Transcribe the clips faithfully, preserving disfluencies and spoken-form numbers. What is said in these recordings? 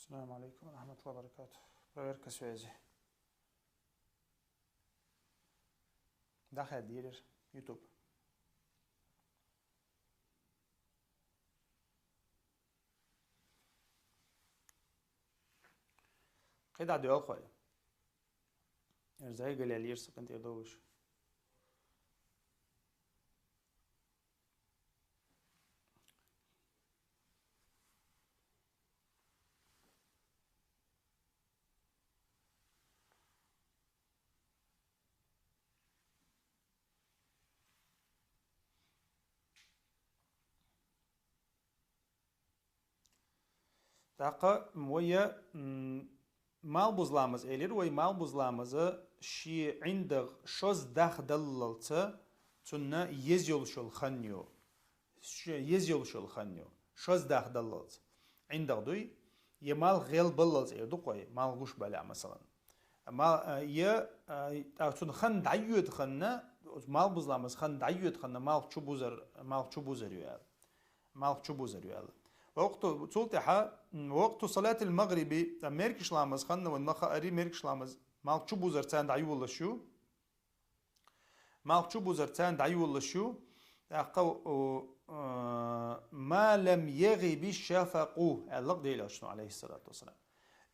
السلام عليكم ورحمة الله وبركاته. Проверка связи. Да, хадирир. YouTube. КхидӀа доьлхой. Эрзай галел йирса кӀантӀер довуш. ТӀаккха вай, м, малхбуза ламаз элира, вай малхбуза ламаза ший ӀиндагӀ шозза дахдаллалца цунна еза йолуш йолу хан ю. Ш-, еза йолуш йолу хан ю. Шозза дахдаллалца. ӀиндагӀ дуй, я малх гӀелбаллалца эр ду-кх вай, малх гуш балахь, масалан. Мал-, а, я, а, а, цунна хан дӀайоьду ханна, малхбуза ламаза хан дӀайоьду ханна, малх чу бузар, малх чу бузар ю аьлла. Малх чу бузар ю аьлла. Вакъту, цул тӀаьхьа, м, вакъту салатил магъриби, а, мергаш ламаза ханна, вайн ма хаари, мергаш ламаза малх чу бузар царна дӀайолалуш ю. Малх чу бузар царна дӀайолалуш ю. ТӀаккха, о, а, «ма лам ягъиби шафакъу», аьлла-кх Делан Элчано, алейхиссалату вассалам.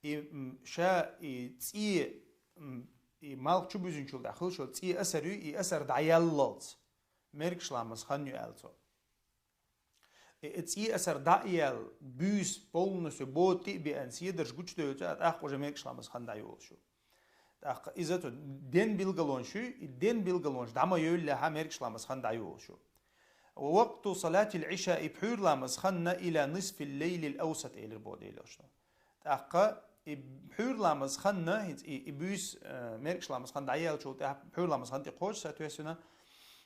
И, м, ша, и цӀе, м, и малх чу буьзначул тӀаьхьа хуьлуш йолу цӀе асар ю, и асар дӀаяллалц. Мергаш ламаза хан ю аьлла цо. И, и цӀе асар дӀа а яьлла, буьйса полностью бода тӀе а беана, седарш гучудевлча, тӀаккха уже мергаш ламаза хан дӀайолалуш ю. ТӀаккха иза цо ден билгалонаш ю, и ден билгалонаш дӀа ма йоллехьа, мергаш ламаза хан дӀайолалуш ю. Ва вакъту салатил Ӏишаи, пхьуьйра ламаза ханна, ила нисфил лайлил авсат элира боху Делан Элчано. ТӀаккха и пхьуьйра ламаза ханна, хӀинца и, и буьйса, э, мергаш ламаза хан дӀаяьллачул тӀаьхьа пхьуьйра ламаза хан тӀе кхочуш, соответственно,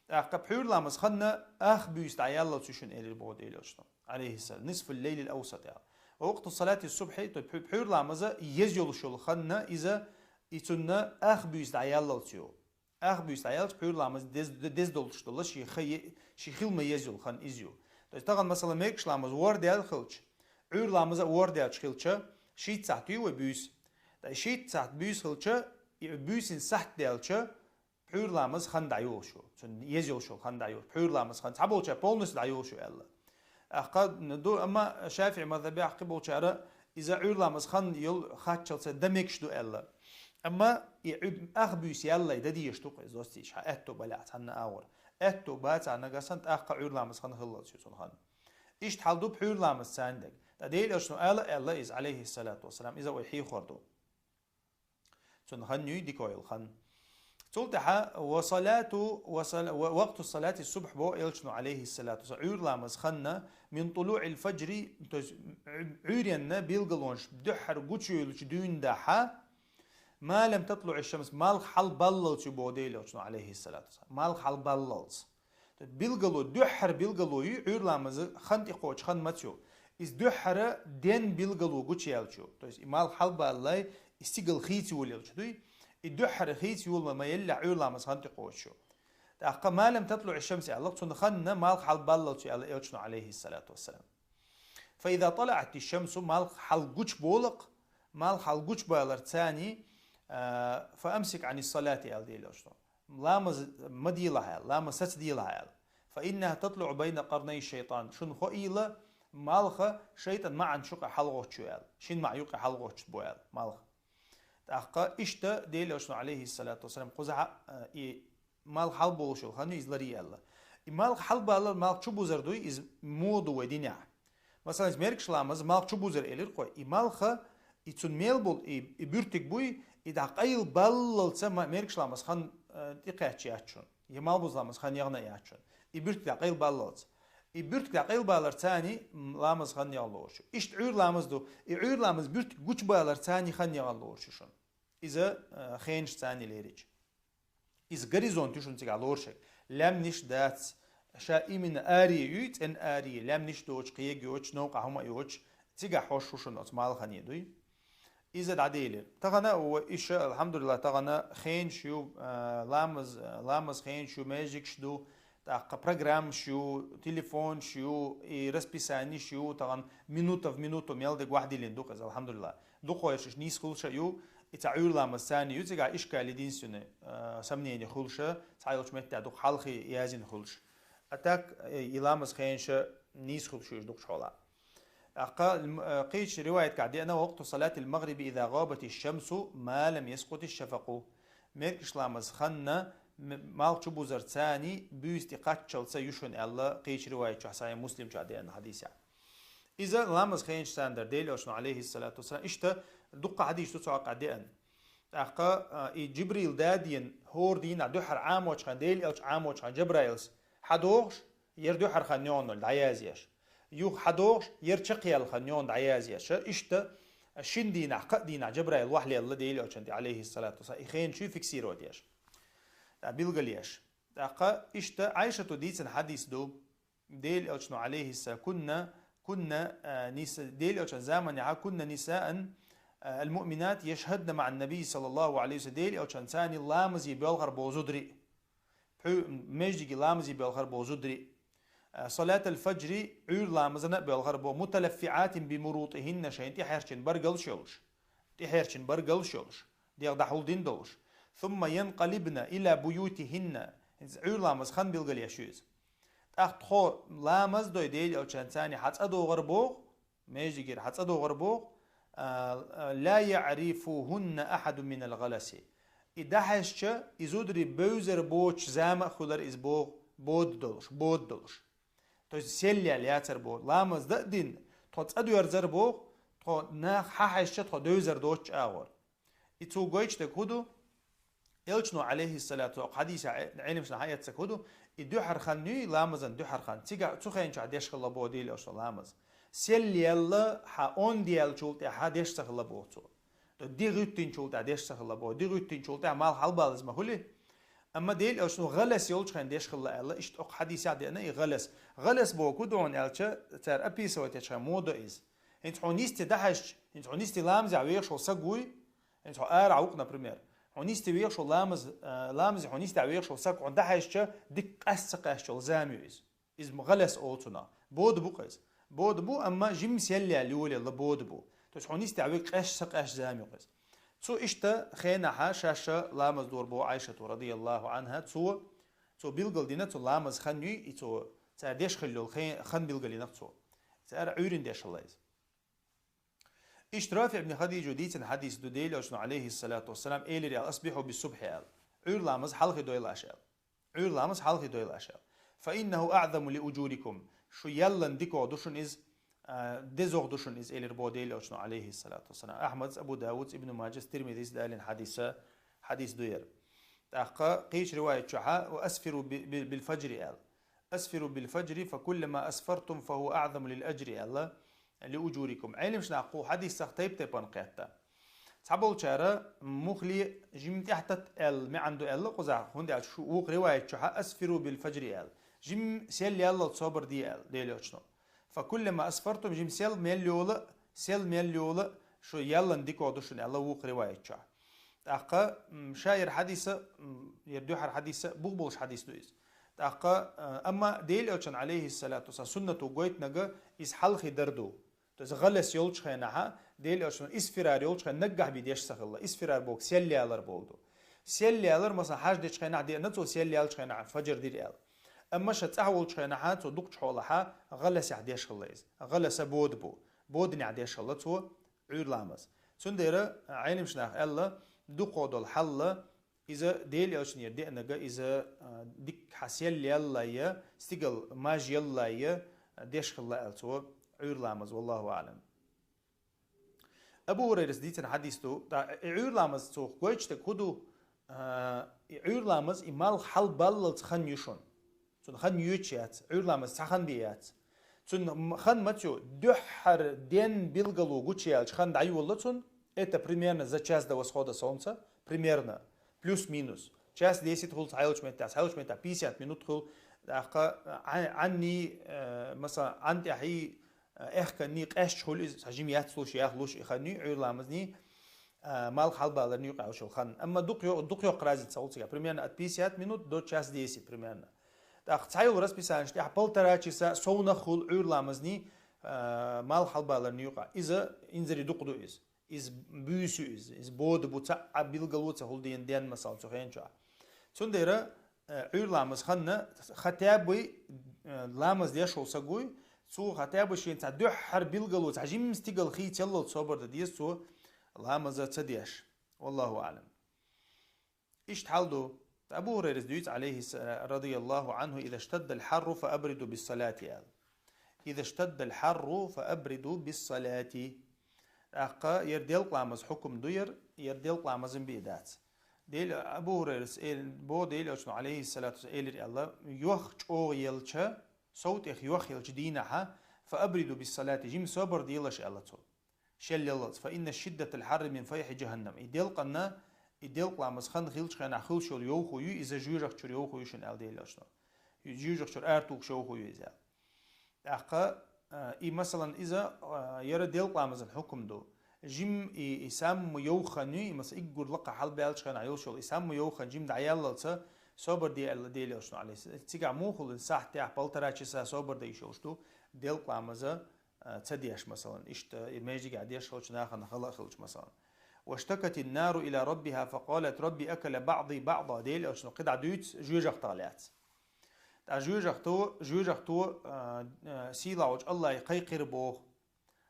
тӀаккха пхьуьйра ламаза ханна ах буьйса дӀаяллалц ю шуна элира боху Делан Элчано, алейхиссалам, нисфул лайлил авсат аьлла. Ва вакъту салати субхьи, то пхьу-, пхьуьйра ламаза еза йолуш йолу ханна иза, и цунна ах буьйса дӀаяллалц ю. Ах буьйса дӀаяллалц пхьуьйра ламаз дез-, дез долуш долу ши ха-, ши хила ма еза йолу хан иза ю. То есть тахана, масала, мергаш ламаз вордаьлла хилча, Ӏуьйра ламаза а вордаьллачу хилча, шийтта сахьт ю вай буьйса. Ткъа шийтта сахьт буьйса хилча, и буьйсин сахьт даьлча, пхьуьйра ламаза хан дӀайолалуш ю. Цунна еза йолуш йолу хан дӀайолалуш. Пхьуьйра ламаза хан цхьаболчара полностью дӀайолалуш ю аьлла. Ахкха ду, амма ШафиӀи мазхабехь кхиболчара иза Ӏуьйра ламаза хан йолу хаччалца дан мегаш ду аьлла. Амма и Ӏуь-, ах буьйса яллай дан дезаш ду-кх иза зостийча, хьан аьтто балехь цхьанна агӀор. Аьтто бацахь нагахь санна тӀаккха Ӏуьйра ламаза хан хиллалц ю цунна хан. Иштта хьал ду пхьуьйра ламаза царна дерг. Ткъа Делан Элчано ала аьлла иза, алейхиссалату вассалам, иза вай хьехор ду. Цунна хан юй дика йолу хан. Цул тӀаьхьа ва салату, ва сала-, ва вакъту салати субхь бо Элчано, алейхиссалату вассалам, Ӏуьйра ламаза ханна, мин тулуӀил фаджри, то есть Ӏуьйренна билгалонаш дуьххьара гучуйолучу дуьйна дахьа, ма лам татлуӀи шамс, малх хьалбаллалц ю бо Делан Элчано, алейхиссалату вассалам. Малх хьалбаллалц. Билгало, дуьххьара билгало ю, Ӏуьйра ламаза хан тӀе кхочу хан маца ю. Иза дуьххьара ден билгало гучуяьлча ю. То есть и малх хьалбаллалц, и стигал хийца йолаелча дуй, и дуьххьара хийца йолалуш ма еллехь Ӏуьйра ламаза хан тӀе кхочуш ю. ТӀаккха ма лам татлуӀи шамс аьлла, цунна ханна малх хьалбаллалц ю аьлла Элчано, алейхиссалату вассалам. Фа иза талаӀати шамсу, малх хьалгучуболу-кх, малх хьалгучубалар царна, а, фа амсик Ӏани салати аьлла Делан Элчано. Ламаз ма делахь аьлла, ламаз сацаделахь аьлла. Фа иннаха татлуӀу байна къарнай шайтан. Шуна хоийла, малх шайтӀан маӀан чу къа хьалагӀоттуш ю аьлла. Шин маӀа юкъа хьалагӀоттуш бу аьлла, малх. ТӀаккха иштта Делан Элчано, алейхиссалату вассалам, кхузахь, а, и малх хьалболуш йолу хан ю иза ларъяьлла. И малх хьалбаллал, малх чубузар дуй, иза муха ду вай динехь. Масалан, иза мергаш ламаз, малх чубузар элира кхо. И малх, и цунна мел болу, и, и буьртиг буй, и дӀа къайлабаллалца ма-, мергаш ламаз хан, э, тӀекхаьчча яц шуна. Я малхбуза ламаз хан яхана яц шуна. И буьртиг дӀа къайлабаллалца. И буьртиг дӀа къайлабалар царна, м, ламаз хан яхана лоруш ю. Иштта Ӏуьйра ламаз ду. И Ӏуьйра ламаз буьртиг гучубалар царна хан яхана лоруш ю шуна. Иза, э, хенаш царна лерича. Иза горизонт ю шуна цигахь лоруш ерг. Лаьмнаш дац, ша именно аре юй, цӀена аре, лаьмнаш доцуш, кхега йоцуш, новкъахь хӀума а йоцуш, цигахь хьош шу шуна оцу малхане дуй. Иза дӀаделира. Тахана, ва иша, алхьамдулиллах, тахана хенаш ю, а, ламаз, ламаз хенаш ю, маьждигаш ду, ТӀаккха программаш ю, телефонаш ю, и расписанеш ю, тахан минута в минуту мел дерг вахьдилина ду-кх из, алхьамдулиллахӀ. ДукхагӀа ерш иштта нийса хуьлуш а ю, и цхьа Ӏуьйра ламаз царна ю, цигахь ишкал единственный, э, сомнение хуьлуш а, цхьайолчу меттехь дукха хьалхе яздина хуьлуш. А так, э, и ламаз хенаш а нийса хуьлуш ю уьш дукхачу хьолахь. ТӀаккха, э, кхечу риваятехь деана: «وقت صلاة المغرب إذا غابت الشمس ما لم يسقط الشفق». Мергаш ламаз ханна, м-, малх чубузар царна, буьйса тӀе кхаччалца ю шуна аьлла, кхечу риваят чохь, Сахьихь Муслим чохь деана хьадисехь. Иза ламаз хенаш царна дара, Делан Элчано, алейхиссалату вассалам. Иштта дуккха хьадис ду цу хьокъехь деана. ТӀаккха, а, и Джибрил дадийна хӀора дийнахь дуьххьара Ӏамочу хенахь, Делан Элча Ӏамочу хенахь Джабраилс хьадохуш, яра дуьххьара хан йогӀун йолу дӀаязъеш. Юха хьадохуш, яра чекхъяьлла хан йогӀун дӀаязъеш. Иштта шина дийнахь, кхаа дийнахь Джабраил вахьлелла Делан Элчанна тӀе, алейхиссалату вассалам, и хенаш ю фиксировать еш. ТӀаккха билгалъеш. ТӀаккха иштта Ӏайшата дийцина хьадис ду. Делан Элчано, алейхиссалам, كنا، كنا, а, نساء، Делан Элчан заманехь كنا نساء, а, المؤمنات يشهدن مع النبي صلى الله عليه وسلم, Делан Элчан царна ламазе боьлхура боху зударий. Пхьуьйра междиге ламазе боьлхура боху зударий. А, صلاة الفجر, Ӏуьйра ламазана а боьлхура боху, متلفعات بمروطهن, шайн тӀехьерчина баргалш йолуш. ТӀехьерчина баргалш йолуш. ДегӀ дӀахьулдина долуш. ثم ينقلبن إلى بيوتهن. ХӀинца Ӏуьйра ламаз хан билгалъеш ю иза. ТӀаккха тхо ламаз дой Делан Элчан царна хьан цӀа догӀура боху, междигера хьан цӀа догӀура боху, а, а, لا يعرفهن أحد من الغلس. И дӀахьаьжча, и зударий бевзар боцуш зама а хуьлура иза боху, бода долуш, бода долуш. То есть сел яьлла яцара боху. Ламаз дан а дина, тхо цӀа доьрзура боху, тхо нах хьахьаьжча, тхо девзар доцучу агӀор. И цо гойтуш дерг хӀун ду? Элчано, алейхиссалату, хьадисехь Ӏе-, Ӏеламнаха хьаэцнарг хӀун ду? И дуьххьара хан юй, ламазан дуьххьара хан. Цигахь, цу хенчохь деш хилла боху Делан Элчано ламаз. Сел яьлла, хьан онда яьллачул тӀаьхьа деш ца хилла боху цо. То ди гӀуьттинчул тӀаьхьа деш ца хилла боху. Ди гӀуьттинчул тӀаьхьа малх хьалабалаза ма хуьлий. Амма Делан Элчано гӀалас йолчу хенахь деш хилла аьлла, иштта окху хьадисехь деана и гӀалас. ГӀалас боху хӀун ду хьуна аьлча, цара описывать ечу хенахь муха до иза. ХӀинца хьуна йисте дӀахьаьжча, хӀинца хьуна йисте ламазехь вехаш волу саг вуй, хӀинца хьо арахь ву-кх, например. Хьуна йисте вехаш волу ламаз, а, ламазе хьуна йисте вехаш волу саг хьуна дӀахьаьжча, дика къаьста ца къаьсташ йолу зама ю иза. Иза гӀалас олу цунах. Бода бу-кх иза. Бода бу, амма жимма сел яьлла йолаелла бода бу. То есть хьуна йисте вега къаьста ца къаьсташ зама ю-кх иза. Цу иштта хенахь шаьш ламаз дора боху Ӏайшата, радияллаху Ӏанха, цо, цо билгалдина, цу ламаз хан юй, и цо, цара деш хилла йолу хен-, хан билгалйина-кх цо. Цара Ӏуьйрина деш хилла иза. Иштта Рафи ибн Хадижа дийцина хьадис ду, Делан Элчано, алейхиссалату вассалам, элира аьлла: «أسبحوا بالصبح», аьлла. Ӏуьйра ламаз хьалхе дойла аша аьлла. Ӏуьйра ламаз хьалхе дойла аша аьлла. «فإنه أعظم لأجوركم». Шу яллан дикогӀа ду шуна иза, а, дезогӀа ду шуна иза, элира боху Делан Элчано, алейхиссалату вассалам. Ахьмадс, Абу Давудс, Ибн Маджас, Тирмизис далийна хьадиса, хьадис ду яра. ТӀаккха кхечу риваят чохьа: «وأسفروا ب-، ب-، بالفجر», аьлла. «أسفروا بالفجر، فكلما أسفرتم فهو أعظم للأجر», аьлла, «لأجوركم». Ӏеламнаха кху хьадисах тайп-тайпана кхетта. Цхьаболчара мухле жимма тӀаьхьататта аьлла маьӀна ду аьлла кхузахь, хӀунда аьлча шу вукху риваят чохьа «أسفروا بالفجر» аьлла. Жимма сел яллалц собар де аьлла, Делан Элчано. «فكلما أسفرتم», жимма сел мел йола, сел мел йола, шу яллан дикогӀа ду шуна аьлла вукху риваят чохь. ТӀаккха, м, ша яра хьадиса, м, яра дуьххьара хьадиса, бух болуш хьадис ду иза. ТӀаккха, а, амма Делан Элчан, алейхиссалату вассалам, суннато гойтинарг иза хьалхе дар ду. То есть гӀалас йолчу хенахьа, Делан Элчано исфирар йолчу хенахь наггахь бен деш ца хилла. Исфирар боху сел ялар боху ду. Сел ялар, масала, хьаж дечу хенахь деана, цо сел ялчу хенахь фаджр дира аьлла. Амма ша цӀахь волчу хенахьа, цо дукхачу хьолахьа, гӀаласехь деш хилла иза. ГӀаласа бода бу. Боданехь деш хилла цо Ӏуьйра ламаз. Цундела Ӏеламнаха аьлла, дукхо долу хьалла, иза Делан Элчанера деанага, иза, а, дикка хьан сел яллайя, стигал маж яллайя, а, деш хилла аьлла цо Ӏуьйра ламаз, валлаху аълам. Абу Хурайрас дийцина хьадис ду, тӀа, и Ӏуьйра ламаз цо гойтуш дерг хӀун ду, а, и Ӏуьйра ламаз и малх хьалабаллалц хан ю шуна. Цунна хан йоьдуш яц, Ӏуьйра ламаз цхьа хан бен яц. Цунна м-, хан маца ю, дуьххьара ден билгало гучуяьлча хан дӀайолла цунна, это примерно за час до восхода солнца, примерно, плюс-минус. Час десять хуьлу цхьайолчу меттехь, цхьайолчу меттехь пятьдесят минут хуьлу, тӀаккха Ӏан-, Ӏанний, э, масала, Ӏан тӀаьхьий, э, аьхканний къаьсташ хуьлу иза, цхьа жима яц луш, ях луш и хан ю, Ӏуьйра ламазний, а, малх хьалабаларна юкъахь йолу хан. Амма дукха йо-, дукха йоккха разница хуьлу цигахь. Примерно от пятьдесят минут до час десять примерно. ТӀаккха цхьайолу расписанеш тӀехь полтора часа совнах хуьлу Ӏуьйра ламазний, а, малх хьалабаларний юкъахь. Иза инзаре дукха ду иза. Иза буьйса ю иза. Иза бода бу, цхьа а билгало ца хуьлу ден, ден масал цу хенчохь. Цундела, а, Ӏуьйра ламаз ханна, хотя бы, а, ламаз деш волу саг вуй, цо хотя бы шен цхьа дуьххьара билгало, цхьа жимма стигала хийцаллал собар дан деза цо ламаза ца деш. Валлаху аълам. Иштта хьал ду. Абу Хурайрас дуьйцу, алейхи ссала-, радияллаху анху: «Иза штаддал хьарру фа абриду биссалати», аьлла. «Иза штаддал хьарру фа абриду биссалати». ТӀаккха яра делкъа ламаз хьукум ду яра, яра делкъа ламазан бен дац. Дела, Абу Хурайрас эл-, бо Дела Элчано, алейхи ссалату вассалам, элира аьлла, йох чӀогӀа елча, сов тӀех йох елча дийнахьа, «фа абриду биссалати», жима собар делаш аьлла цо. Шел яллалц: «Фа инна шиддатал хьарри мин файхи жаханнам». И делкъанна, и делкъа ламаз хан хилчу хенахь хуьлуш йолу йовхо ю, иза жоьжахчуьра йовхо ю шуна аьлла Дела Элчано. Жоьжахчуьра артухуш йовхо ю иза аьлла. ТӀаккха, а, и, масалан, иза, а, яра делкъа ламазан хьукум ду. Жим и, и самма йовха хан ю, и, масалан, иггур лакха хьалабаьллачу хенахь йолуш йолу, и самма йовха хан жим дӀаяллалца, собар де аьлла Дела Элчано, алейхи ссалам. Цигахь муха хуьлу, сахьт тӀехь полтора часа собар дан йиш йолуш ду, делкъа ламаза, а, ца деш, масалан, иштта и межигехь деш хилча нахана хала а хилча, масалан. «Ваштакатин нару ила раббиха, факъалат: Рабби, акала баъди баъда», Дела Элчано кхидӀа дуьйцу жоьжахтах лаьцна. ТӀаккха жоьжахто, жоьжахто, а, а, сийлахь волчу Аллахе кхайкхира боху,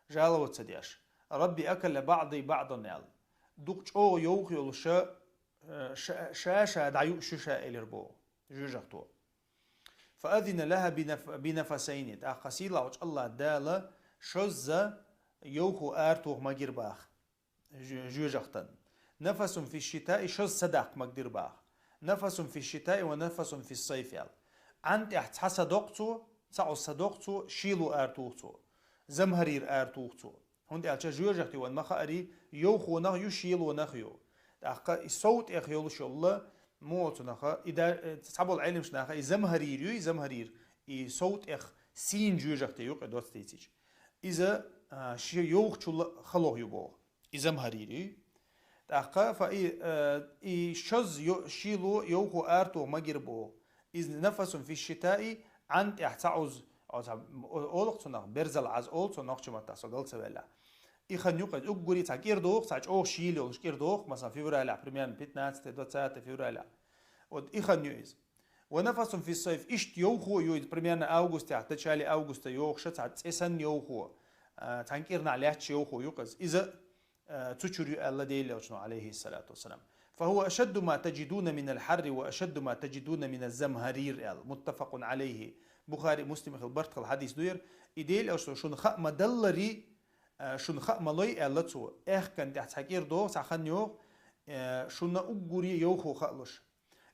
жалоба ца деш: «Рабби, акала баъди баъдан», аьлла. Дукха чӀогӀа йовха йолуша, а, ша, ша, ша дӀаюуш ю ша элира боху жоьжахто. «Фа азина лаха бинаф-, бинафасайни». ТӀаккха сийлахь волчу Аллах Дала шозза йовхо аратоха магира баха жо-, жоьжахтан. «Нафасун фи шитаи», шозза садаккха магира баха. «Нафасун фи шитаи ва нафасун фи сайфи», аьлла. Ӏан тӀехь цхьа садоккху цо, цхьа Ӏуз садоккху цо, шело аратуху цо. Замхарира аратуху цо. ХӀунда аьлча жоьжахти ван ма хаарий, йовхонах ю, шелонах ю. ТӀаккха и сов тӀех йолуш йолла, муха цунаха, и да-, э, цхьаболу Ӏелимаш наха, и замхарир ю, и замхарир, и сов тӀех сийна жоьжахте юкъа доцу дийцича. Иза, а, ши йовхачул халох ю боху. И замхарир ю. ТӀаккха фа и, э, и шоз йо-, шило йовхо артух магир боху. Иза нафасун фи шитаи, Ӏан тӀехь ца Ӏуз, о, ца, о, олах цунах, берзал Ӏаз ол цо нохча маттахь со гал ца велла. И хан юкъа, уггури цхьа кӀир доху, цхьа чӀогӀа шийла йолуш кӀир доху, масалан, февралехь, примерно пятнадцатое, двадцатое февраля. Вот и хан ю иза. Ва нафасун фи сайф, иштта йовхо а ю иза, примерно августехь, начале августа йохуша, цхьа цӀе санна йовхо, а, цхьана кӀирнахь лаьтташ йовхо ю иза. Иза, а, цу чуьра ю аьлла Делан Элчано, алейхиссалату вассалам. «Фа хӀува ашадду ма таджидуна минал хьарри ва ашадду ма таджидуна миназ замхарир», аьлла. Муттафакъун алейхи. Бухари, Муслим хила барт хила хьадис ду яра. И Делан Элчано шуна хаа ма даллари, а, шуна хаа ма лой аьлла цо. Аьхкан тӀехь цхьа кӀир доху, цхьа хан йоху, а, шуна уггури йовхо хаалуш.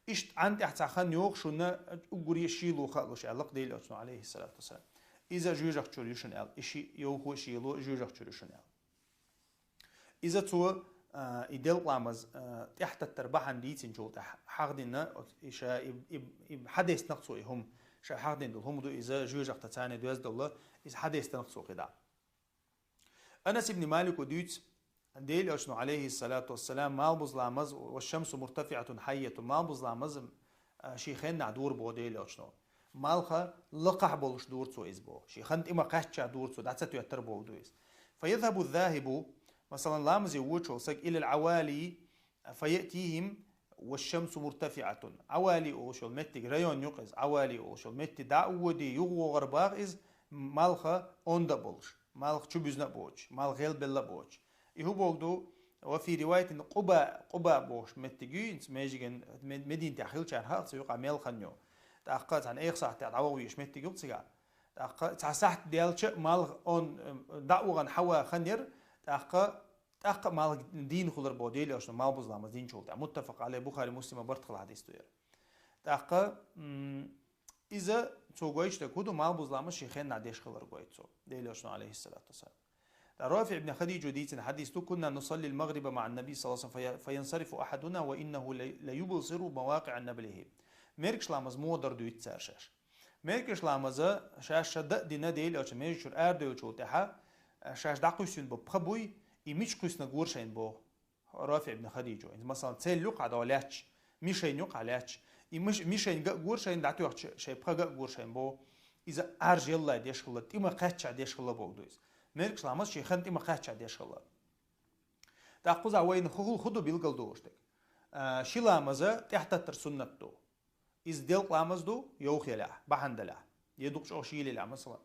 Иштта Ӏан тӀехь цхьа хан йоху, шуна уггури шило хаалуш аьлла Делан Элчано, алейхиссалату вассалам. Иза жоьжахчуьра ю шуна аьлла. И ши йовхо а, шило жоьжахчуьра ю шуна аьлла. Иза цо, а, и делкъа ламаз, а, тӀехтаттар бахьана дийцинчул тӀаьхьа хьахдина, и ша, и, и, и хьадестанах цо и хӀума, ша хьахдина долу хӀума ду иза жоьжахта царна доьзна долу, иза хьадестанах цо кхидӀа. Анас ибн Малико дуьйцу, Делан Элчано, алейхиссалату вассалам, малбуза ламаз, «Ва шамсу муртафиатун хьайятун», малбуза ламаз, а, ши хеннахь дур бо Делан Элчано. Малха лакхахь болуш дур цо иза бо. Ши хан тӀе ма кхаьчча дур цо, дӀа ца тоьттар бо ду иза. «Фа язхабу захибу», масалан, ламазе вочул саг, «илал авали», «фа яътихим ва шамсу муртафиатун». Авали олуш йолу меттиг, район ю иза, авали олуш йолу метти дӀа а води, юхавогӀар баха иза, малха онда а болуш. Малх чу буьзна а боцуш, малх гӀелбелла а боцуш. И хӀу боху ду, ва фи риваятин Къуба, Къуба бохуш меттиг ю, инца межиган Мед-, Мединатехь хилчарна хаьа, цу юкъа мел хан ю. ТӀаккха цхьана эха сахьтехь дӀаваха везаш меттиг ю цига. ТӀаккха цхьа сахьт даьлча а малх он, дӀа а вахана хьава хан яра, тӀаккха, тӀаккха а малх дийна хилар бо Делан Элчано малбуза ламаз динчул тӀаьхьа. Муттафакъ алей, Бухари, Муслима барт хила хьадис ду яра. ТӀаккха, м, иза цо гойтуш дерг хӀу ду, малбуза ламаз ши хеннахь деш хилар гойту цо, Делан Элчано, алейхиссалату вассалам. ТӀа Рафи ибн Хадижо дийцина хьадис ду: «Кунна нусалли ал-магриба маъан наби саллаллаху алейхи ва саллям, фа я-, фа янсарифу ахадуна ва иннаху ла, ла юбсиру мавакъиъа наблихи». Мергаш ламаз муха дар дуьйцу цара шаьш. Мергаш ламаза шаьш ша дан а дина Делан Элчано межа чуьра арадевллачул тӀаьхьа, шаьш дӀакхуьссина бо пха буй, и мича кхуьссина гора шайна боху. Рафи ибн Хадижо. Иза, масалан, цель юкъахь дӀа лаьтташ, мишень юкъахь лаьтташ, И миш-, мишень гаггур шайн датух шай пха гаггур шайн бо. Иза арж елла деш хилла, тима кача деш хилла бо дуйс. Меркш ламаз ши хан тима кача деш хилла. Тахкуза вайна ху-, худу билгал душтек. А, ши ламаза тяхтаттар суннат ду. Из делк ламаз ду, йоух елях, бахандалях. Е дукчо шийлелях, масала.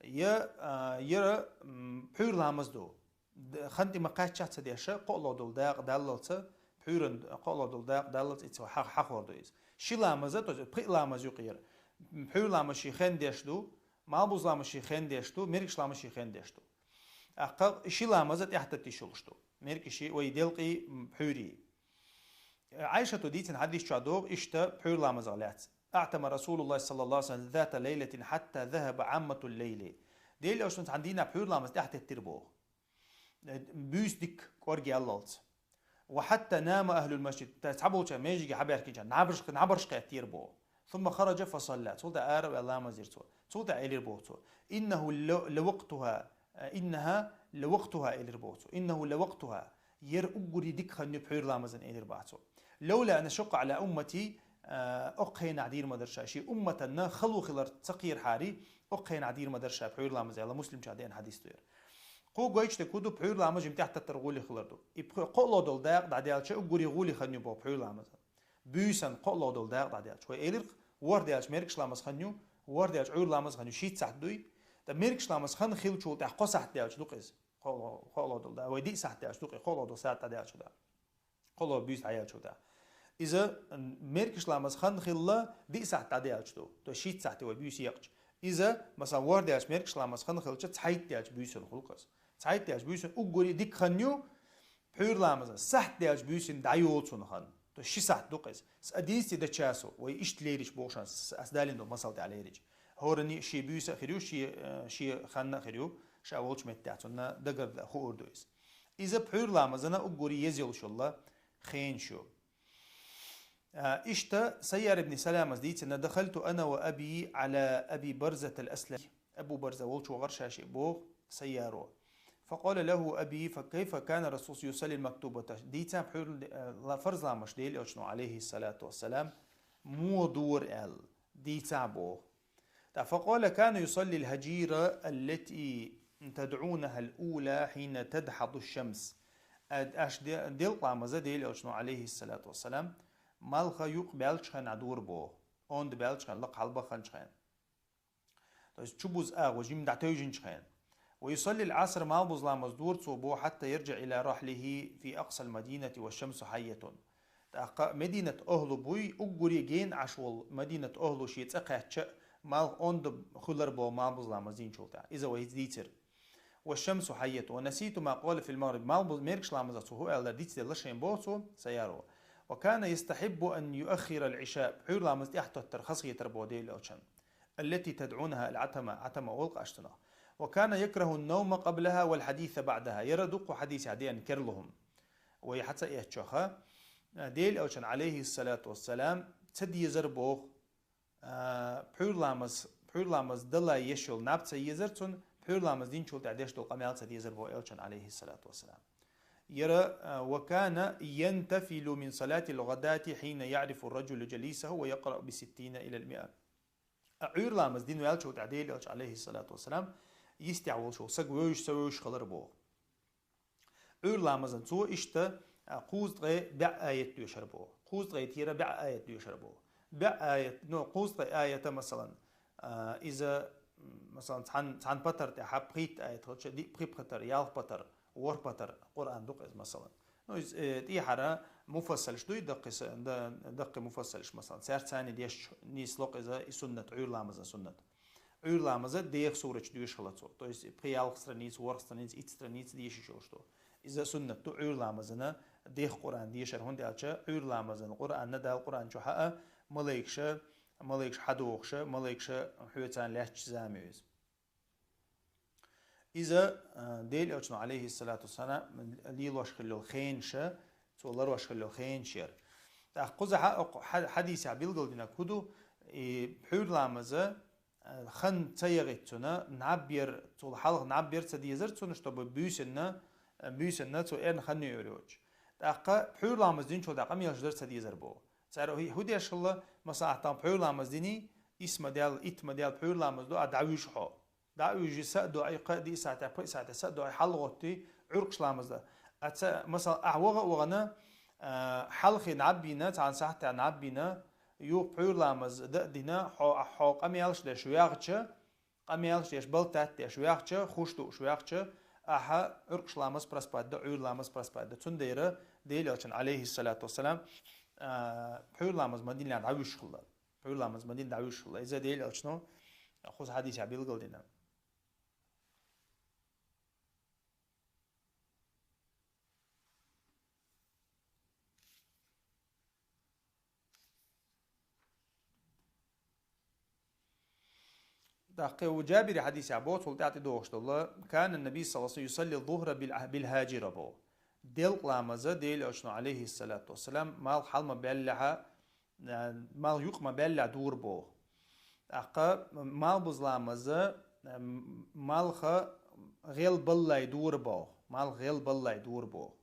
Е, а, ера, м, пхур ламаз ду. Д-, хан тима кача ца деша, колодул дак даллалца, пхуран колодул дак даллалца, ицо ха-, хахор ду из. Ши ламаза, то есть, пхи ламаз юкъир. Пхур ламаз ши хен деш ду, малбуз ламаз ши хен деш ду, меркш ламаз ши хен деш ду. Ахка ши ламаза тяхтатти шулушту. Меркиши, вай делкъи, м, пхури. Айшату дийцин хадис чуа дог, ишта пхур ламаза ляц. أعتم رسول الله صلى الله عليه وسلم ذات ليلة حتى ذهب عامة الليل. Дел ошун цан дина пхур ламаз тяхтаттир бо. Бюс дик корги аллалц. وحتى نام أهل المسجد. Та цабулча межиги хаберкинча, набрш-, набрш кайтир бо. ثم خرج فصلى. Цулда ара ва ламаз ирцо. Цулда элир бо цо. إنه ل-، لوقتها. إنها لوقتها элир бо цо. إنه لوقتها. Ер уггури дик ханню пхур ламазан элир бо цо. لولا أن أشق على أمتي, а, оххена дир мадарша. Ши умматанна халу хилар цакир хари, оххена дир мадарша пхур ламаз эла Муслим ча ден хадис туер. Ку гойчте куду пхур ламаз жим тяхтаттар гули хилар ду. И пху-, колодул дак да делча уггури гули ханню бо пхур ламазан. Бюсан колодул дак да делч. Вай элир вор делч меркш ламаз ханню, вор делч ур ламаз ханню шит сахт дуй. Та меркш ламаз хан хил чул тях ко сахт делч дукъиз. Коло-, колодул да, вай ди сахт делч дукъи, колодул сахт да делч да. Коло бюс аялч да. Иза, м, меркш ламаз хан хилла ди сахт да делч ду. То шит сахт вай бюс якч. Иза, масалан, вор делч меркш ламаз хан хилча цайт делч бюсан хулкас. Цайт делч бюсан уггури дик ханню, пхур ламаза сахт делч бюсин да йолцун хан. То ши сахт дукъиз. С одиннадцати до часу, вай ишт лерич бошан, с-, ас далин до масал да лерич. Хорани ши бюса хирю, ши, э, ши ханна хирю, ша волч меття цунна дагарда хуурдуйс. Иза пхур ламазана уггури езил шулла хен шу. А, ишта Сайяр ибн Саламас дийцина: دخلت أنا وأبي على أبي برزة الأسلمي. Абу Барза волчу гъаршаши бо Сайяро. فقال له أبي: فكيف كان الرسول يصلي المكتوبة؟ Дийца пхур, а, ла-, фарз ламаш дел очно, алейхи салату вассалам, мо дур эл. Дийца бо. Та فقال: كان يصلي الهجيرة التي تدعونها الأولى حين تدحض الشمس. Ад-, аш де-, дел ламаза дел очно, алейхи салату вассалам, малха юк белч хана дур бо. Онд белч хан лак халба ханч хан. То есть чубуз агъу жим да тойжинч хан. ويصلي العصر малбуз ламаз дур цо бо حتى يرجع إلى رحله في أقصى المدينة والشمس حية. Тахка Мединат охлу буй, уггури ген ашвол Мединат охлу ши цакъача мал онд хулар бо малбуз ламаз динчулта. Иза вай дийцир. والشمس حية. ونسيت ما قال في المغرب. Малбуз меркш ламаза цо ху элдар дийцдела шен бо цо, Сайяро. وكان يستحب أن يؤخر العشاء. Пхур ламаз тяхтаттар хасгитар бо дел очан. التي تدعونها العتمة. Атама олк аштана. وكان يكره النوم قبلها والحديث بعدها. Яра дукку хадис аден керлухум. Вай хаца ячоха. Дел очан, алейхи салату вассалам, цад езар бо. А, пхур ламаз, пхур ламаз дала ешул набца езар цун, пхур ламаз динчул та деш дол къамял цад езар бо элчан, алейхи салату вассалам. Яра, а, وكان ينتفل من صلاة الغداة حين يعرف الرجل جليسه ويقرأ بستين إلى المائة. А, ур ламаз дин велчул та дел элч, алейхи салату вассалам, истя волчул саг войш са войш халар бо. Ур ламазан цо ишта, а, кузткъе бя аят дуешар бо. Кузткъе тира бя аят дуешар бо. Бя аят, но кузткъе аята, масалан, а, иза, м, масалан, цан, цан патар те хаб хит аят, хоча ди пхи патар, ялх патар, вор патар, Къуран дук из, масалан. Ну, из, э, ти хара муфассалш дуй, дакъи са-, да-, дакъи муфассалш, масалан. Цар цани деш нислок иза и суннат, ур ламазан суннат. Ур ламаза дех сурач дуеш хала цо. То есть, пхи ялх страниц, ворх страниц, ит страниц деши шо что. Иза суннат ту ур ламазана дех Къуран дешар хун делча, ур ламазан Къуранна дал Къуран чу хаа, малайкша, малайкш хадохша, малайкша хьоцан лач замиз. Иза, а, дел элчно, алейхи салату вассалам, лилош хиллул хенша, цо ларош хиллул хеншер. Тахкуза ха-, ха-, хадиса билгал дина куду, и пхур ламаза, хан ца ягъитцуна, наб яр, цул халгъ наб яр ца дезар цуна, чтобы бюсенна, бюсенна цу эрн хан юрюч. Тахка пхур ламаз динчул да къамиялш дар ца дезар бо. Цара хӀу-, хӀу деш хилла, масала, ахь тахана пхьуьйра ламаз дини, исс ма даьлла, итт ма даьлла пхьуьйра ламаз ду, ахь дӀавуьжу хьо. ДӀа а вуьжи, са а дуӀи, кхаа-диъ сахьтехь, пхиъ сахьтехь, са а дуӀи, хьалгӀоттий, Ӏуьркъаш ламаз да. Аца, масала, ахь ваха а вахана, а, хьалхе наб йина, цхьана сахьтехь наб йина, юха пхьуьйра ламаз дан а дина, хьо, хьо къамелаш деш ваьхча, къамелаш деш, балтат деш ваьхча, хуш дууш ваьхча, ахьа Ӏуьркъаш ламаз проспать до, Ӏуьйра ламаз проспать до. Цундела Делан Элчано, Ӏалайхи ссалату вассалам, а, пхьуьйра ламаз ма динлахь дӀавуьжуш хилла. Пхьуьйра ламаз ма дина дӀавуьжуш хилла. Иза Делан Элчано кхуза хьадисехь билгалдина. ТӀаккха ву Джабири хьадисехь боху, цул тӀаьхьа тӀедогӀуш долу: «Кана набий саллаллаху алейхи ва саллям юсалли зухра бил, бил хажира», боху. Делкъа ламаза Делан Элчано, алейхиссалату вассалам, малх хьалма-баьллехьа, э, малх юкъа ма-баьллехь дура боху. ТӀаккха малх буза ламаза, э, малха гӀел баллай дура боху. Малх гӀел баллай дура боху.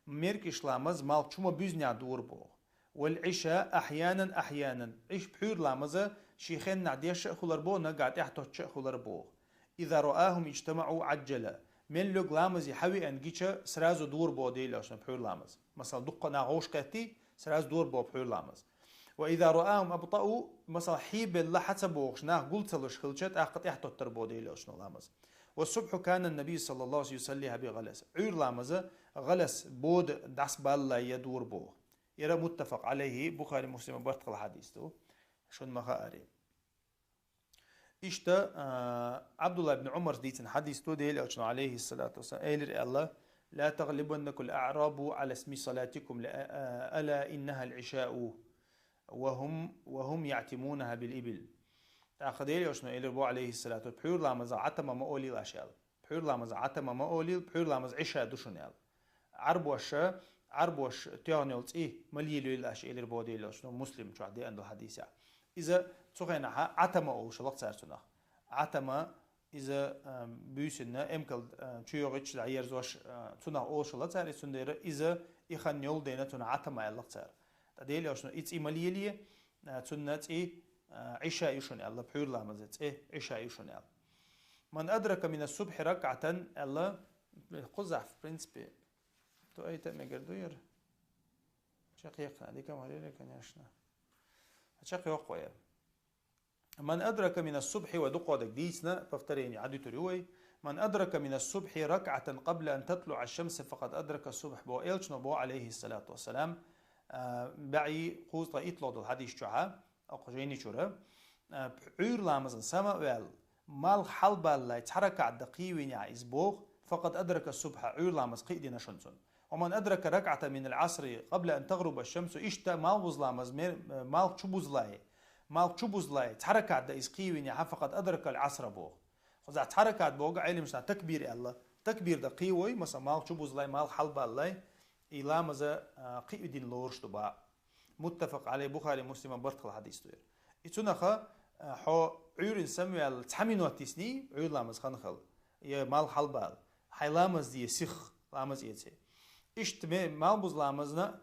Меркиш ламаз малх чу ма-буьзнехь дура боху. Вал Ӏиша ахьянан, ахьянан. Ӏиш пхьуьйра ламаза шен хеннахь деш а хилар боху, наггахь тӀаьхьа тоттуш а хилар боху. Иза раахум иджтамаӀу Ӏаджжала. Мел луг ламазе хьавеана гича, сразу дура боху Делан Элчано пхьуьйра ламаз. Масала, дуккха нах вовшахкхеттий, сразу дура боху пхьуьйра ламаз. Ва иза раахум абтаӀу, масала, хьийбелла хьа ца бохуш, нах гул ца луш хилча, тӀаккха тӀаьхьа тоттур боху Делан Элчано ламаз. Ва субхьу кана набий саллаллаху алейхи ва саллям юсаллиха би гӀалас. Ӏуьйра ламаза гӀалас бода дӀасабаллай я дура боху. Яра муттафакъ Ӏалайхи, Бухари, Муслима барт хилла хьадис ду. Шуна ма хаари. Иштта, а, Абдулла ибн Умарс дийцина хьадис ду, Делан Элчано, алейхиссалату вассалам, элира аьлла: «Ла таглибаннакумул аърабу ала сми салатикум, ла, а, ала иннахал Ӏишау, ва хум, ва хум яътимунаха бил ибил». ТӀаккха Делан Элчано элира бо, алейхиссалату, пхьуьйра ламаза Ӏатама ма олийла аша аьлла. Пхьуьйра ламаза Ӏатама ма олийла, пхьуьйра ламаз Ӏиша ду шуна аьлла. Ӏарбоша, Ӏарбош тоьхна йолу цӀий ма лелайойла аша, элира бо Делан Элчано, Муслим чохь деана долу хьадисехь. Иза цу хенахьа Ӏатама олуш хилла-кх цара цунах. Ӏатама иза, а, буьйсанна, эмкал, а, чу йогӀуьйтуш дӀаерзош, а, цунах олуш хилла цара, цундела иза и хан йолу дена цунах Ӏатама аьлла-кх цара. Ткъа Делан Элчано и цӀий ма лелае, а, цунна цӀий, а, Ӏиша ю шуна аьлла, пхьуьйра ламаза цӀе Ӏиша ю шуна аьлла. Ман адрака мина субхьи ракъатан аьлла, кхузахь, в принципе, дуайта а мегар ду яра. Чекхъекхна, дика ма хилира, конечно. Чекхйоккху вай. Ман адрака мина субхьи, вай дукхо дерг дийцина, повторение, Ӏадуьтур ю вай. Ман адрака мина субхьи ракъатан къабла ан татлуӀа шамса факъад адрака субхь бо, Элчано бо, алейхиссалату вассалам, а, баьӀи кхузткъе иттло долу хьадис чохьа, окху жайни чура, а, Ӏуьйра ламазан сама а ваьлла, малх хьалбаллай цхьа ракаӀат дан кхийвинехь иза боху, факъад адрака субхьа, Ӏуьйра ламаз кхиъдина шуна цунна. Ва ман адрака ракъата минал Ӏасри къабла ан тагъруба шамсу, иштта малх буза ламаз мер-, малх чу бузлай, малх чу бузлай цхьа ракаӀат дан иза кхийвинехьа, факъад адракал Ӏасра боху. Кхузахь цхьа ракаӀат боху Ӏелимашна такбир аьлла. Такбир дан кхийвой, масала, малх чу бузлай, малх хьалбаллай, и ламаза, а, кхиъдина лоруш ду бакъ. Муттафакъ Ӏалай, Бухари, Муслима барт хилла хьадис ду яра. И цунаха, а, хьо Ӏуьйрин самаваьлла цхьа минот йисний, Ӏуьйра ламаз хан хала, я малх хьалбала, хьайн ламаз де сих, ламаз эций. Иштта ме-, малх буза ламазна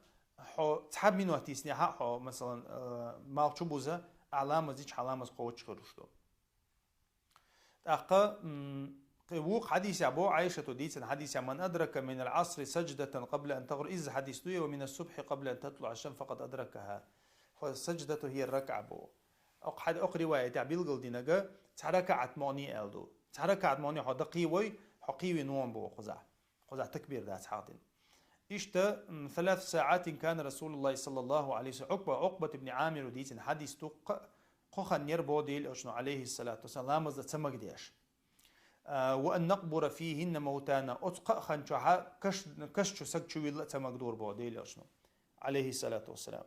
хьо цхьа минот йиснехьа хьо, масалан, а, малх чу буза, а ламаз дича хьан ламаз кхочуш хир ду. ТӀаккха, м, кхи-, вукху хьадисехь бо Ӏайшато дийцина хьадисехь: «Ман адрака минал Ӏасри садждатан къабла ан тагъру», иза хьадис дуй, «ва минас субхьи къабла ан татлуӀа шамс факъад адракаха». Фа садждату хӀия ракъа бо. Окху хьад-, окху риваятехь билгалдинарг цхьа ракаӀат муъни аьлла ду. Цхьа ракаӀат муъни хьо дакхийвой, хьо кхийвина вон бо кхузахь. Кхузахь такбир дац хьахдина. Иштта, м, саласу саӀатин кана Расулуллахи саллаллаху алейхи ва саллям, Ӏукба, Ӏукбат ибн Ӏамиру дийцина хьадис ду, кхо-, кхо хан яра бо Делан Элчано, алейхиссалату вассалам, ламаз дан ца магадеш. А, ва ан накъбура фихинна мавтана, оцу кхаа хан чохьа каш-, каш чу саг чу вилла а ца магадора бо Делан Элчано, алейхиссалату вассалам.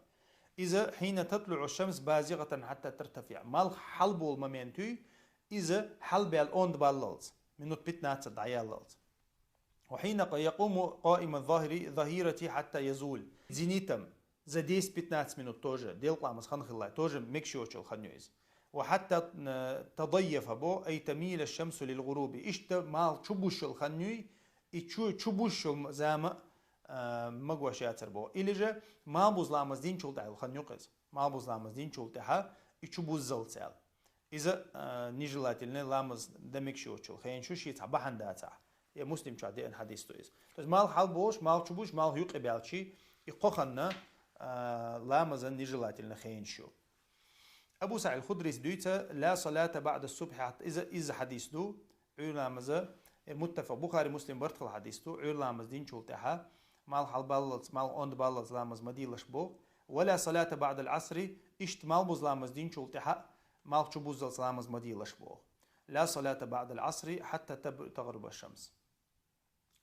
Иза хьина татлуӀу шамс базигъатан хьатта тартафиӀ. Малх хьалболу момент юй, иза хьалбаьлла онда баллалц, минут пятнадцать дӀаяллалц. Ва хьина якъуму къаима захири-, захирати хьатта язул. Зенитом за десять-пятнадцать минут тоже, делкъа ламаз хан хиллай, тоже мегаш йоцчул хан ю иза. Ва хьатта, э, тадайяфа бо, ай тамила шамсу лил гъуруби. Иштта малх чу бушшул хан юй, и чу, чу бушшул зама, а, магош яцар боху. Или же малхбуза ламаз динчул тӀаьхьа хан юкъа иза. Малхбуза ламаз динчул тӀаьхьа и чу буззалца аьлла. Иза, а, нежелательный ламаз дан мегаш йоцчул хенаш ю, шен цхьа бахьана дацахь. Я Муслим чохь деана хьадис ду иза. То есть малх хьалболуш, малх чу бузуш, малх юкъа баьлчи, и кхо ханна, а, ламазан нежелательно хенаш ю. Абу СаӀид Худрис дуьйцу: «Ла салата баъда субхьи», хӀатта иза, иза хьадис ду, Ӏуьйра ламаза, э, муттафакъ, Бухари, Муслим барт хилла хьадис ду, Ӏуьйра ламаз динчул тӀаьхьа, малх хьалбаллалц, малх онда баллалц ламаз ма делаш боху. «Ва ла салата баъдал Ӏасри», иштта малхбуза ламаз динчул тӀаьхьа, малх чу буззалц ламаз ма делаш боху. «Ла салата баъдал Ӏасри хьатта таб-, тагӀруба шамс».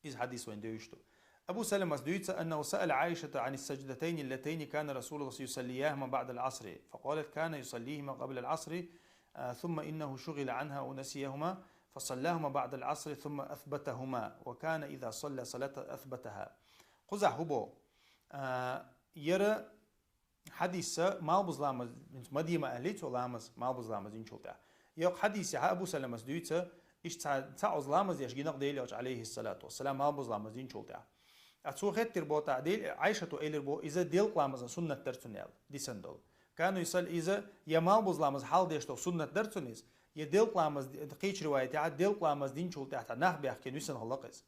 Иза хьадис вайн девзаш ду. Абу Саламас дуьйцу: «Аннаху саъала Ӏайшата Ӏани саждатайни ллатайни кана Расулуллах юсаллияхума баъдал Ӏасри, факъалат: кана юсаллихима къаблал Ӏасри, а, сумма иннаху шугъила Ӏанха ва насияхума, фасаллахума баъдал Ӏасри, сумма асбатахума, ва кана иза салла салата асбатаха». Кхузахь хӀун боху? А, яра Хьадисса малхбуза ламаз, ма де ма аьллий цо ламаз, малхбуза ламаз динчул тӀаьхьа. Йоккха хьадисехьа Абу Саламас дуьйцу, иштта цхьа, цхьа оцу ламаз деш гина-кх Делан Элча, алейхиссалату вассалам, малхбуза ламаз динчул тӀаьхьа. Ткъа цо хеттира боху тӀаккха, Дел-, Ӏайшато элира боху, иза делкъа ламазан суннат дара цунна аьлла, дисина долу. Кану юсалли, иза я малхбуза ламаз хьалха деш долу суннат дара цунна иза, я делкъа ламаз ди-, кхечу риваятехьа, делкъа ламаз динчул тӀаьхьа нах баьхкина висина хилла-кх иза.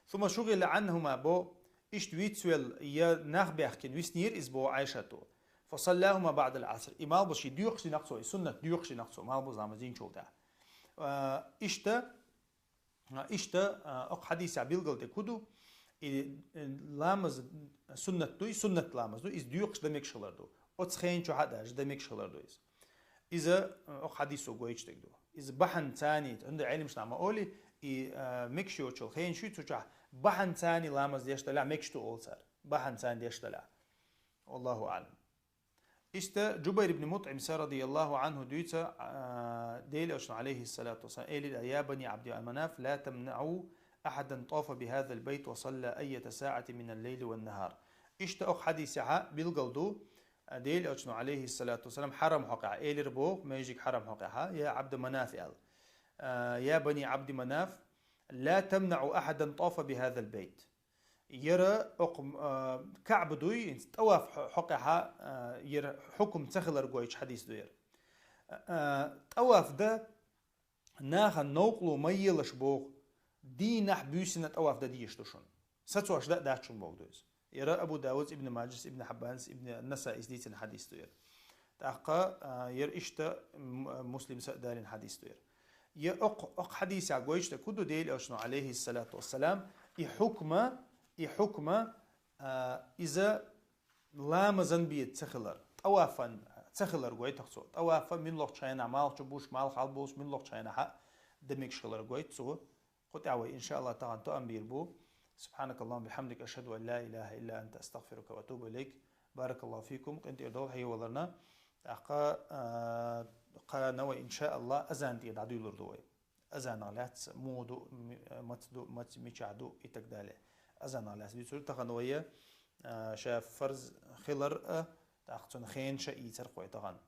Сумма шугъила Ӏанхума бо, иштта вицвелла, я нах баьхкина виснера иза боху Ӏайшато. Фасаллахума баъдал Ӏаср. И малхбуза шен доькъуш дина-кх цо, и суннат доькъуш дина-кх цо, малхбуза ламаз динчул тӀаьхьа. А, иштта, а, иштта, а, окху хьадисехь билгал дерг хӀун ду? И, э, ламаз суннат ду, и суннат ламаз ду, иза доькъуш дан мегаш хилар ду. Оцу хенан чохь а даже дан мегаш хилар ду иза. Иза, э, окху хьадисо гойтуш дерг ду. Иза бахьана царний, хӀунда Ӏеламнаха ма олий, и, э, мегаш йоцчул хенаш ю цу чохь, бахьана царний ламаз деш далахь мегаш ду олу цара. Бахьана царний деш далахь. Валлаху аълам. Иштта Джубайр ибн МутӀимса, радияллаху анху, дуьйцу, э, Делан Элчано, алейхиссалату вассалам, элира: «Я бани Абди Манаф, ла тамнаъу ахадан тафа бихазал байт ва салла айята саъати минал лейли ван нахар». Иштта окху хьадисехьа билгал ду, Делан Элчано, алейхиссалату вассалам, хьарам хьокъехь, элира боху, междиг хьарам хьокъехьа, я Абду Манаф аьлла. А, я бани Абди Манаф, ла тамнаъу ахадан тафа бихазал байт. Яра окху, а, Каъба дуй, хӀинца тӀаваф хьо-, хьокъехьа, а, яра хьукум ца хилар гойтуш хьадис ду яра. А, тӀаваф дан нахана новкъарло ма елаш боху, дийнахь буьйсанна тӀаваф дан дезаш ду шуна. Сацош дан а дац шуна боху ду иза. Яра Абу Давудс, Ибн Маджас, Ибн Хьаббанс, Ибн Насаис дийцина хьадис ду яра. ТӀаккха, а, яра иштта м-, Муслимса а далийна хьадис ду яра. Я окху, окху хьадисехь гойтуш дерг хӀун ду Делан Элчано, алейхиссалату вассалам, и хьукма, и хьукма, а, иза ламазан бен ца хилар, тӀавафан ца хилар гойту-кх цо. ТӀавафа муьлххачу хенахь, малх чу буш, малх хьалболуш, муьлххачу хенахь а дан мегаш хилар гойту цо. Кху тӀехь вай, иншааллахӀ, тахана тоам бийр бу. Субханакаллахумма бихамдик, ашхаду ан ла илаха илла анта, астагфирука ва атубу илайк. Баракаллаху фикум, къинтӀера долу хьехаваларна. ТӀаккха, а, кхана вай, иншааллахӀ, азан тӀера дӀадуьйлур ду вай. Азанах лаьцна муха ду, ми-, маца ду, маца, мичахь ду и так далее. Азанах лаьцна дуьйцур ду. Тахана вай, а, ша фарз хилар а, тӀаккха цунна хенаш а ийцар-кх вай тахана.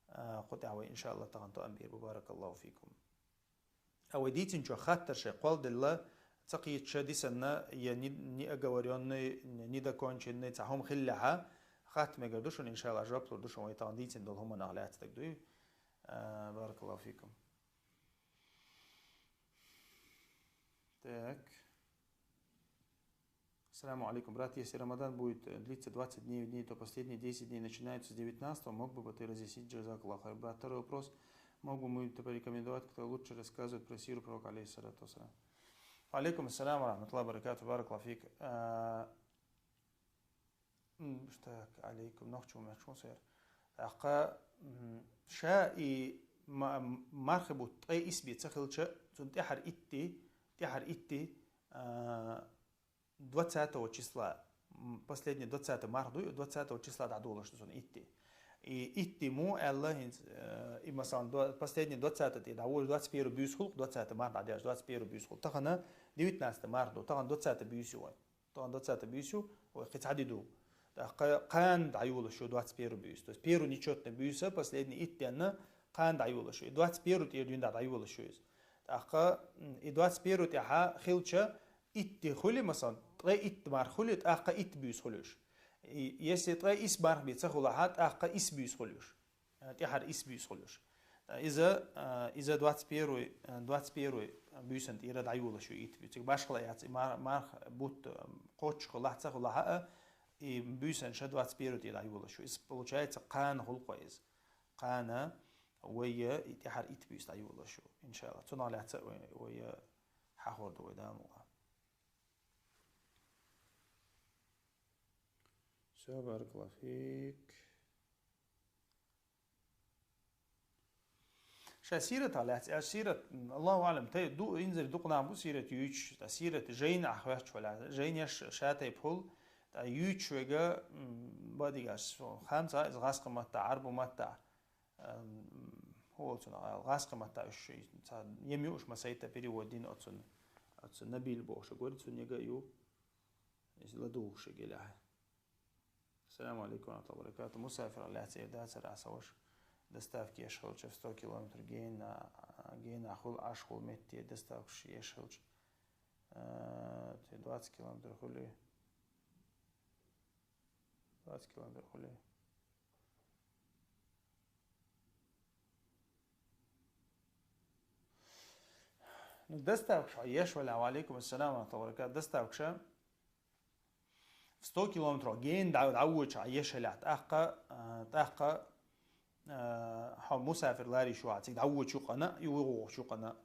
А, кху тӀехь вай, иншааллахӀ, тахана тоам бийр бу. Баракаллаху фикум. А вай дийцинчух хаттар шайн кхолладелла, ца кхеташ дисанна, я не-, неоговорённый, недоконченный цхьа хӀума хиллехьа, хатта мегар ду шуна, иншааллахӀ, жоп лур ду шуна вай тахана дийцина долу хӀуманах лаьцна дерг дуй. А, баракаллаху фикум. Так. Ассаламу алейкум, брат. Если Рамадан будет, э, длиться двадцать дней, дней, то последние десять дней начинаются с девятнадцатого. Мог бы ты разъяснить, джазакаллаху хайр? Брат, второй вопрос. Мог бы мы порекомендовать, кто лучше рассказывает про сиру пророка, алейхиссалату вассалам? Алейкум ассалам ва рахматуллахи ва баракату, баракаллаху фик. А, м, так, алейкум, нохчо мехчон сэр. Тахка, м, ша и ма-, мархи бутт ткъе исбе ца хилча, цун тӀехьар итти, тӀехьар итти, а, двадцатого числа, м, последний двадцатый марх дуй, двадцатого числа дӀадолуш ду цунна итти. И итти му аьлла хӀинца, э, и, масалан, дво-, последний двадцатый тӀе дӀаволуш, двадцать первый буьйса хул-кх, двадцатый марх дӀадеш, двадцать первый буьйса хул. Тахана девятнадцатый марх ду, тахана двадцатый буьйса ю вайн. Тахана двадцатый буьйса ю, вай кхин цхьа ди ду. ТӀаккха кхана дӀайолуш ю двадцать первый буьйса. То есть первый нечётный буьйса, последний итт денна, кхана дӀайолуш ю. И двадцать первый тӀера дуьйна дӀа-, дӀайолуш ю иза. ТӀаккха, м, и двадцать первый тӀехьа хилча, итти хуьли, масалан, ткъе итт марха хуьлу, тӀаккха итт буьйса хуьлуш. И, если ткъе исс марха бен ца хуьлахь, тӀаккха исс буьйса хуьлуш. Э, тӀаьхьара исс буьйса хуьлуш. Э, иза, э, иза двадцать первый, э, двадцать первый буьйсан тӀера дӀайолаш ю итт буьйса. Цига башхала яц, и мар-, марха бутт, э, кхоччуш хуьлахь, ца хуьлахь а, и буьйсан ша двадцать первый тӀера дӀайолаш ю. Иза получается кхана хуьлу-кх иза. Кхана вай и тӀаьхьара итт буьйса дӀайолаш ю, иншалла. Цунах лаьцна вай, вай хьахор ду вай Дала мукъалахь. Всё, баракаллаху фик. Ша сиратах лаьцна, аш сират, Аллаху аълам, тайп ду, инзаре дукха нах бу сират юьйцуш, ткъа сират жайнах хьоьхучу ваьлла, жайнаш ша тайпа хуьлу, ткъа юьйцуш вайга, м, бадигаш, хамца иза гӀазкхи маттахь, Ӏарбу маттахь, м, хӀу олу цунах, гӀазкхи маттахь уьш, ца, ем ю уьш масайтта перевод дина оцун, оцу Набил бохуш вара, цунна яга а ю, иза ладугӀуш яга елахь. Ассаламу алейкум ва рахматуллахи ва баракату. Мусафир лаьцна дацара аса ваша. Доставка еш хилча в сто километр гена, гена хул, аш хул метте доставка еш хилча. Э, те двадцать километр хули. Двадцать километр хули. Ну, доставка еш валя, ва алейкум ассалам ва рахматуллахи ва баракату. Доставка ша. Сто километров ген дӀа-, дӀавоьдуш еш хилахь, тӀаккха, а, тӀаккха, а, хьо мусафир ларийш вац, цига дӀавоьдуш юкъана, юхагӀовхуш юкъана.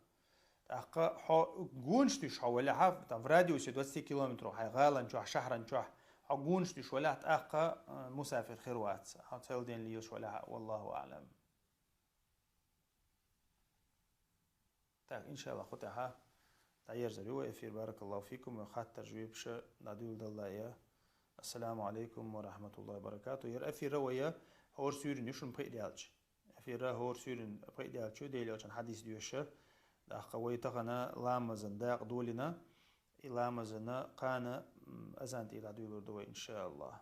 ТӀаккха хьо гонаш дуьйш хьо валахь, там, в радиусе двадцати километров хьайн гӀалан чохь, шахьран чохь, хьо гонаш дуьйш валахь, тӀаккха, а, мусафир хир вац, хьо цхьа ден лелаш валахь, валлаху аълам. Так, иншалла, кху тӀехьа дӀаерзар ю вай эфир. Баракаллаху фикум, вай хаттар жоьпаш дӀадуьйладалла я. Ассаламу алейкум ва рахматуллахи ва баракату. Яра эфира вай хӀора суьйрана ю шуна пайда аьлча. Эфира хӀора суьйрана пайда аьлча ю, Делан элчан хьадис доьша. ТӀаккха вай тахана ламазан дакъа долийна, и ламазана кхана, м, азан тӀера дӀадуьйлур ду вай, иншалла.